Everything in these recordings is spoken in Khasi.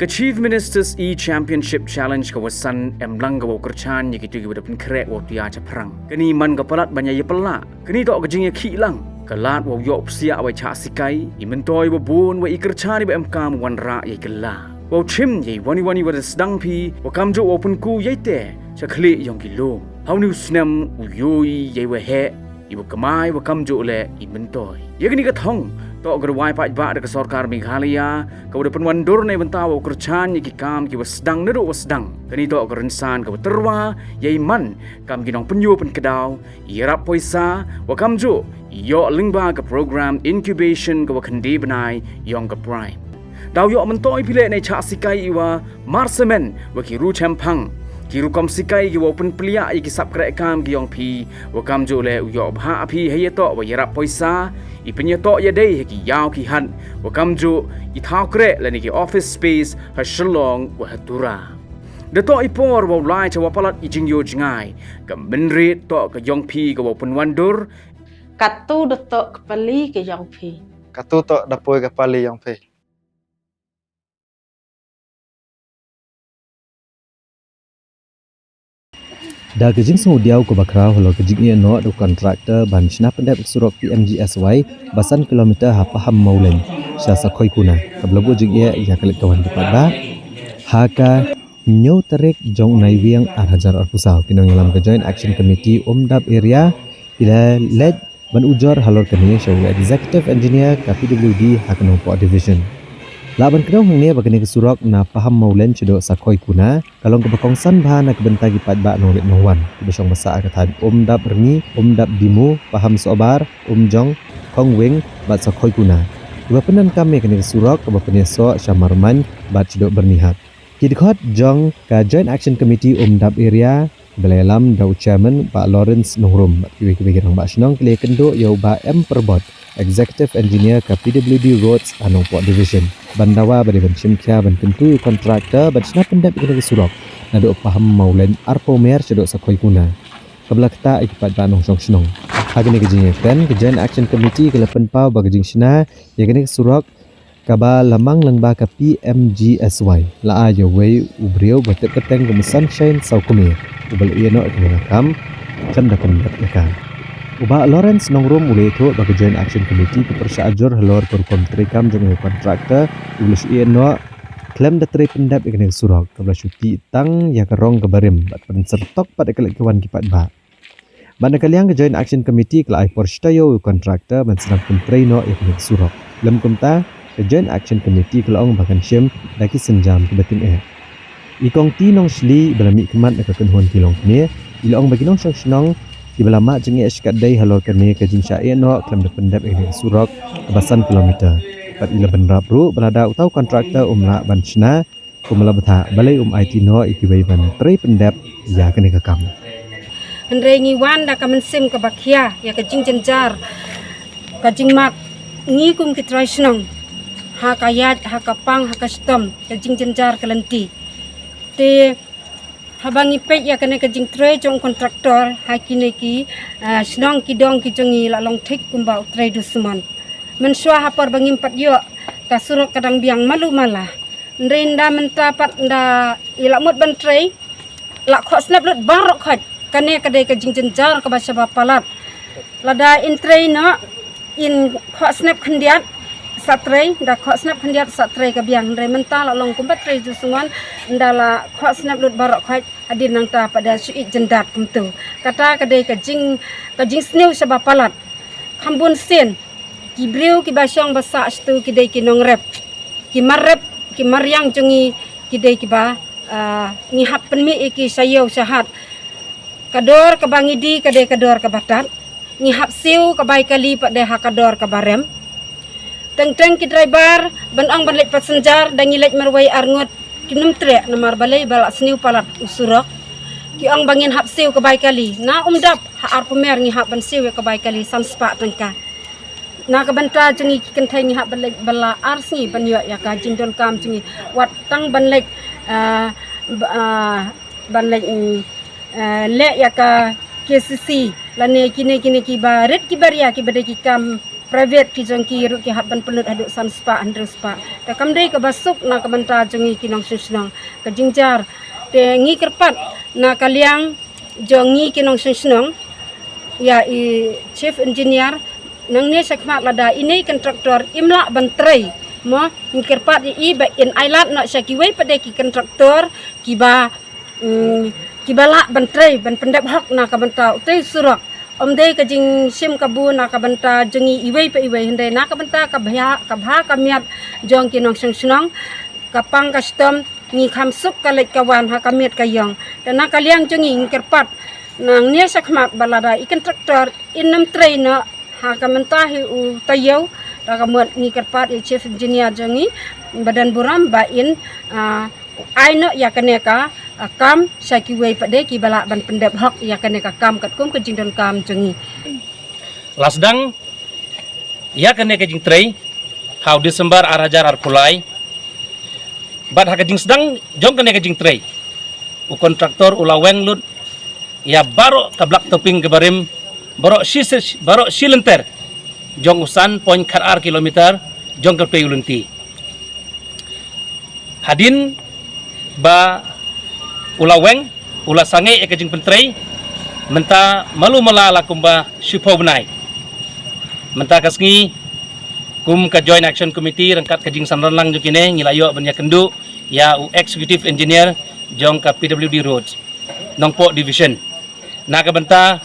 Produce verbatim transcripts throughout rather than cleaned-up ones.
Ka Chief Minister's E-Championship Challenge ka wa san em lang ka wow kyrchan ïa kito ki wa da pynkhreh wow tia cha phrang. Kani man ka palat ban ïa ïa pala. Kani toh ka jingïakhih lang. Ka lad wow ïoh psiah wa i chah sikai, i myntoi wa bun, wa i kyrchan i wa em kam wanrah ïa i kylla. Wow chim ïa i wan i wan i wa da sdang phi, wa kamjooh wow pynku ïa i te, cha khlieh yong ki lum. Hawni u snem, u ïoh ïa i wa heh, i wa kamai wa kamjooh leh i myntoi. Ïa kani ka thong, toh ka rwai paidbah da ka sorkar Meghalaya, ka wa da pynwandur na i bynta wow kyrchan ïa ki kam ki wa sdang naduh wa sdang. Kani toh ka rynsan ka wa tyrwa, ïa i man, kam ki nongpynïoh pynkdaw, ïarap poisa, wa kamjooh, ïoh lyngba ka program incubation ka wa khynde bnai, yong ka Prime. Daw ïoh myntoi phi leh na i chah sikai i wa marksmen, wa ki ru chemphang. Ki rukom sikai ki wow pynpliah ïa ki sap kreh kam ki yong phi, wa kamjooh leh u ïoh bha phi ha ïa toh wa ïarap poisa, i pynïatoh ïa dei ha ki ïaw ki hat, wa kamjooh, i thaw kreh lane ki office space, ha Shillong, wa ha Tura. Da toh i por wow lai cha wa palat i jingïoh jngai, ka mynrit toh ka yong phi ka wow pynwandur. Katu da toh ka pali ka yong phi. Katu toh da poi ka pali yong phi. Da ka jingsngewdiaw ka bakhraw halor ka jingïeh noh da u contractor ban shna pyndep surok P M G S Y, ba san kilometer ha Paham Mawleng, sha Sakhoikuna, ka bla buh jingïeh ïa ka leit ka wan ki paidbah. Ha ka hynñiew tarik jong u Naiwieng ar hajar arphew saw, ki nongïalam ka Joint Action Committee Umdap Area, ki la leit ban ujor halor kane sha u Executive Engineer ka P W D ha ka Nongpoh Division. La ban kdew hangne ba kane ka surok na Paham Mawleng shaduh Sakhoikuna, ka long kaba kongsan bha na ka bynta ki paidbah nongleit nongwan. Ki ba shong ba sah ha ka thaiñ Umdap Rngi, Umdap Dimu, Paham Sohbar, Umjong, Khongwing, bad Sakhoikuna. Ki ba pyndonkam ïa kane ka surok, kaba pynïasoh sha Marmain, bad shaduh Byrnihat. Ki dkhot jong ka Joint Action Committee Umdap Area, ba la ïalam da u Chairman, Bah Lawrence Nongrum, bad kiwei kiwei ki rangbah shnong ki la ïakynduh ïa u Bah M Pyrbot, Executive Engineer ka P W D Roads ha Nongpoh Division. Ban dawa ba dei ban shim khia ban kyntu ïa u contractor, ban shna pyndep ïa kane ka surok. Naduh Paham Mawleng arphew mer shaduh Sakhoikuna. Kaba la ktah ïa ki paidbah nongshong shnong. Ha kane ka jingïakren, ka Joint Action Committee ka la pynpaw ba ka jingshna ïa kane ka surok, kaba la mang lyngba ka P M G S Y, la ai ïa uwei u briew ba tip kyrteng kum u Sunshine Sawkmie, uba la ïeh noh ïa kane ka kam, khlem da pyndep ïa ka. U Bah Lawrence Nongrum u la ïathuh ba ka Joint Action Committee ka pyrshah jur halor ka rukom treikam jong u contractor, uba la shu ïeh noh, khlem da trei pyndep ïa kane ka surok, kaba la shu tih tang ïa ka rong kaba rim, bad pynser tok pat ïa ka leit ka wan ki paidbah. Bad na ka liang ka Joint Action Committee ka la ai por shi taïew ïa u contractor ban sdang pyntrei noh ïa kane ka surok. Lym kumta, ka Joint Action Committee ka la ong ba kan shim da ki sienjam kiba tyngeh. I Kong T. Nongshli iba la mihkhmat na ka kynhun ki longkmie, i la ong ba ki nongshong shnong kiba la mad jingeh shikatdei halor kane ka jingshah ïeh noh khlem da pyndep ïa kane ka surok kaba san kilometer. Bad i la bynrap ruh ba lada uta u contractor um lah ban shna, kumba la bthah, balei um aiti noh ïa kiwei ban trei pyndep ïa kane ka kam. Hynrei ngi wan da ka mynsiem kaba khia ïa ka jingjynjar, ka jingmad, ngi kum ki trai shnong, ha ka ïaid, ha ka pang, ha ka shitom, ka jingjynjar ka lynti. Te haba ngi peit ïa kane ka jingtrei jong u contractor ha kine ki, ah, shnong ki dong ki jong ngi la long thik kumba u trei dusmon. Mynshuwa ha por ba ngim pat ïoh, ka surok ka dang biang malu mala. Hynrei ynda mynta pat ynda i la mut ban trei, la khohsnep lut baroh khoit. Kane ka dei ka jingjynjar kaba shaba palat. Lada in trei noh, in khohsnep khyndiat sa trei, da khohsnep khyndiat sa trei ka biang. Hynrei mynta la long kumba trei dusmon, ynda la khohsnep lut baroh khoit, hadien nangta pat da shu ïeit jyndat kumtu. Kata ka dei ka jing, ka jingsniew shaba palat. Kham bun sien, ki briew kiba shong ba sah shitu ki dei ki nongrep. Ki mar rep, ki mar ïang jong ngi ki dei kiba, ah, ngi hap pynmih ïa ki sha ïew sha hat. Ka dor kaba ngi die ka dei ka dor kaba tad. Ngi hap siew ka bai kali pat dei ha ka dor kaba rem. Teng teng ki driver ban ong ban leit passenger da ngi leit marwei arngut kim nym treh namar balei ba la sniew palat u surok. Ki ong ba ngin hap siew ka bai kali. Na Umdap ha Arphew Mer ngi hap ban siew ïa ka bai kali san spah tyngka. Na ka bynta jong ngi ki kynthei ngi hap ban leit ba la ar sngi ban ïoh ïa ka jingdonkam jong ngi. Wat tang ban leit, ah, ba, ah, ban leit, mm, ah, leh ïa ka K C C lane kine kine kiba rit kiba ria kiba dei ki kam private ki jong ki ruh ki hap ban pynlut haduh san spah hynriew spah. Te kam dei kaba suk na ka bynta jong ngi ki nongshong shnong, ka jingjia. Te ngi kyrpad na ka liang jong ngi ki nongshong shnong ïa i chief engineer, nangne shakhmat lada ine i contractor im lah ban trei, mo, ngi kyrpad ïa i ba in ailad noh sha kiwei pat de ki contractor kiba, mm, kiba lah ban trei ban pyndep hok na ka bynta utei u surok. Ym dei ka jingshim kabu na ka bynta jong ngi iwei pa iwei, hynrei na ka bynta ka bha, ka bha ka miat jong ki nongshong shnong, ka pang ka shitom, ngi kham suk ka leit ka wan ha ka miat ka ïong. Te na ka liang jong ngi ngi kyrpad nangne shakhmat ba lada i contractor in ym trei noh ha ka bynta hi u taïew, da ka mut ngi kyrpad ïa i chief engineer jong ngi ba don burom ba in, ah, ai noh ïa kane ka, ah, kam sha kiwei pat de kiba lah ban pyndep hok ïa kane ka kam katkum ka jingdonkam jong ngi. La sdang ïa kane ka jingtrei ha u December ar hajar arphew lai. Bad ha ka jingsdang jong kane ka jingtrei, u contractor u la weng lut ïa baroh ka black topping kaba rim, baroh shi, baroh shi lynter jong u san point khat ar kilometer jong ka pei u lynti. Hadien ba u la weng, u la sangeh ïa ka jingpyntrei mynta malu mala la kumba shiphew bnai. Mynta ka sngi, kum ka Joint Action Committee ryngkat ka jingsanran lang jong kine, ngi la ïoh ban ïakynduh ïa u executive engineer jong ka P W D Road Nongpoh Division na ka bynta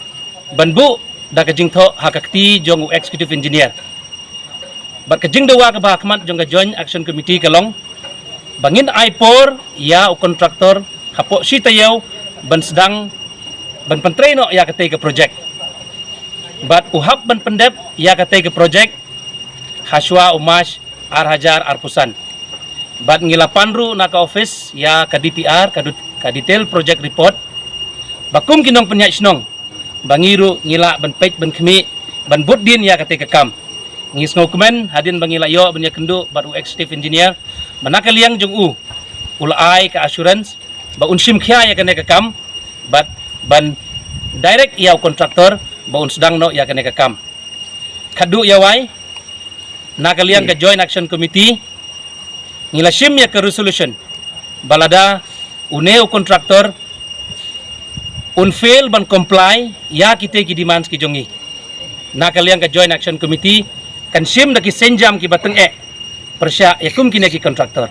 ban buh da ka jingthoh ha ka kti jong u executive engineer. Bad ka jingdawa kaba ha khmat jong ka Joint Action Committee ka long ba ngin ai por ïa u contractor hapoh shi taïew ban sdang ban pyntrei noh ïa katei ka project. Bad u hap ban pyndep ïa katei ka project ha shuwa u March ar hajar arphew san. Bad ngi la pan ruh na ka office ïa ka D P R, ka dut-, ka detail project report, ba kum ki nongpynïaid shnong ba ngi ruh ngi lah ban peit ban khmih ban bud dien ïa katei ka kam. Ngi sngewkmen hadien ba ngi la ïoh ban ïakynduh bad u executive engineer, ba na ka liang jong u u la ai ka assurance ba un shim khia ïa kane ka kam, bad ban direct ïa u contractor ba un sdang noh ïa kane ka kam. Khadduh ïa wai, na ka liang ka Joint Action Committee, ngi la shim ïa ka resolution ba lada une u contractor un fail ban comply ïa kitei ki demands ki jong ngi, na ka liang ka Joint Action Committee kan shim da ki sienjam kiba tyngeh pyrshah ïa kum kine ki contractor.